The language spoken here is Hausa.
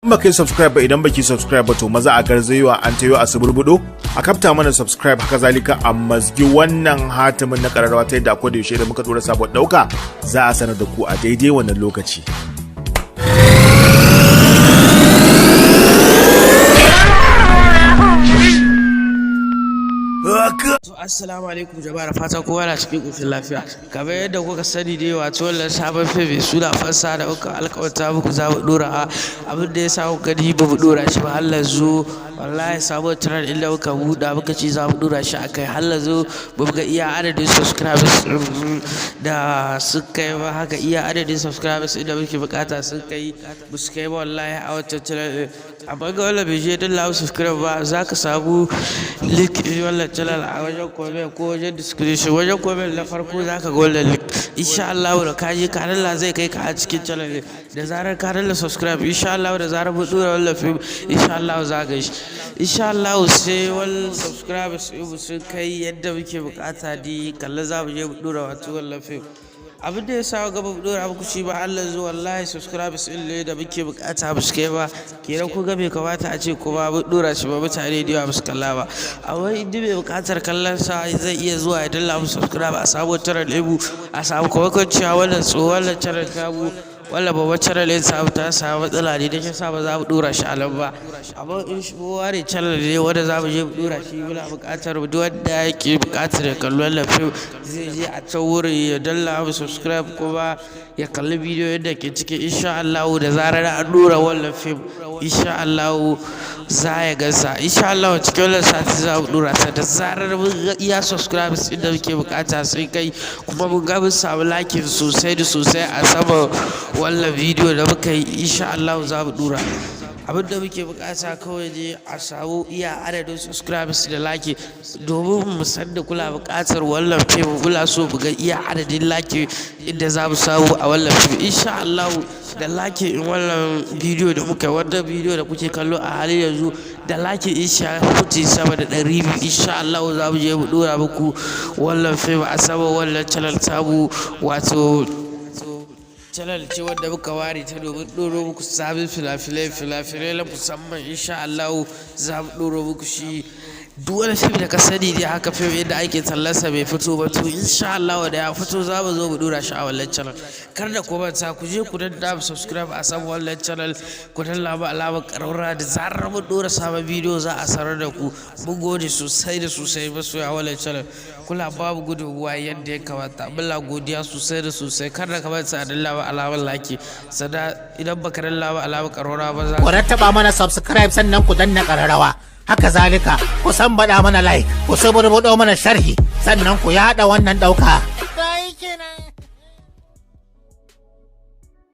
In baka yi subscribe ba, idan baki subscribe ba, to maza a garzayewa an tayo a suburbudo a kafta mana subscribe. Haka zalika a mazgi wannan hatimin na kararrawa ta yadda akwai da yaushe da muka dora sabon dauka za a sanar da ku a daidai wannan lokaci. To, assalamu alaikum jama'a, fatan kowa na cikin ƙoshin lafiya. Kamar yadda kuka sani dai, wato wannan sabon fim mai suna Fansa da muka alƙawarta muku za mu ɗora, a abin da ya sa kuka gani ba mu ɗora shi ba har yanzu, wallahi sabon channel inda muka buɗa muka ce za mu ɗora shi a kai, har yanzu ba mu ga iya adadin subscribers da suka yi ba. Haka iya adadin subscribers inda muke buƙata sun kai ba su kai ba wallahi a wancan channel ɗin. Amma ga wanda bai je danna subscribe ba, za ka samu link ɗin wannan channel a wajen comment ko wajen description. Wajen comment na farko za ka ga wannan link. Insha Allah da ka je ka danna, zai kai ka a cikin channel ɗin. Da zarar ka danna subscribe, insha Allah da zarar mun ɗora wannan film, insha Allah za ka shi. Insha Allah sai wannan subscribers ɗin sun kai yadda muke buƙata dai kalla za mu je mu ɗora wato wannan film. Abin da ya sa ga mu ɗora muku shi ba har yanzu, wallahi subscribers ɗin ne da muke buƙata ba su kai ba. Kenan kun ga bai kamata a ce kuma mun ɗora shi ba mutane da yawa ba su kalla ba. Amma in duk mai buƙatar kallon sa zai iya zuwa ya danna mu subscribe a sabon channel ɗinmu, a samu kuma cewa wannan tsohon wannan channel tamu, wannan babban channel ɗin samu ta samu matsala ne da shi sa ba za mu ɗora shi a nan ba. Amma in shi ware channel ne wanda za mu je mu ɗora shi, muna buƙatar duk wanda yake buƙatar ya kalli wannan film zai je a can wurin ya danna mu subscribe kuma ya kalli bidiyon da ke ciki. Insha Allah da zarar an ɗora wannan film, insha Allah za ya gansa. Insha Allah cikin wannan sati za mu ɗora sa da zarar mun ga iya subscribers ɗin da muke buƙata sun kai, kuma mun ga mun samu like sosai da sosai a saman wannan bidiyo da muka yi, insha Allah za mu ɗora. Abin da muke buƙata kawai ne a samu iya adadin subscribers da like, domin mu san da kula buƙatar wannan fim, kula so mu ga iya adadin like inda za mu samu a wannan fim. Insha Allah da like in wannan bidiyo da muka, wannan bidiyo da kuke kallo a halin yanzu, da like insha huce sama da 200, insha Allah za mu je mu ɗora muku wannan fim a saman wannan channel tamu, wato channel ce wanda muka ware ta domin ɗoro muku sabon fina-finai, fina-finai na musamman. Insha Allah za mu ɗoro muku shi. Duk wani fim da ka sani dai haka, fim yadda ake tallarsa bai fito ba, to insha Allah da ya fito za mu zo mu ɗora shi a wannan channel. Kar da ku manta, ku je ku danna subscribe a saman wannan channel, ku danna mu alamar ƙararrawa. Da zarar mun ɗora sabon bidiyo za a sanar da ku. Mun gode sosai da sosai, masoya wannan channel. Kula babu gudunmuwa yadda ya kamata, muna godiya sosai da sosai. Kar da ka manta a danna mu alamar like, sannan idan baka danna mu alamar ƙararrawa ba za Ku rattaba mana subscribe, sannan ku danna ƙararrawa. Haka zalika ku san baɗa mana like, ku suburbuɗo mana sharhi, sannan ku yaɗa wannan ɗauka. Kenan.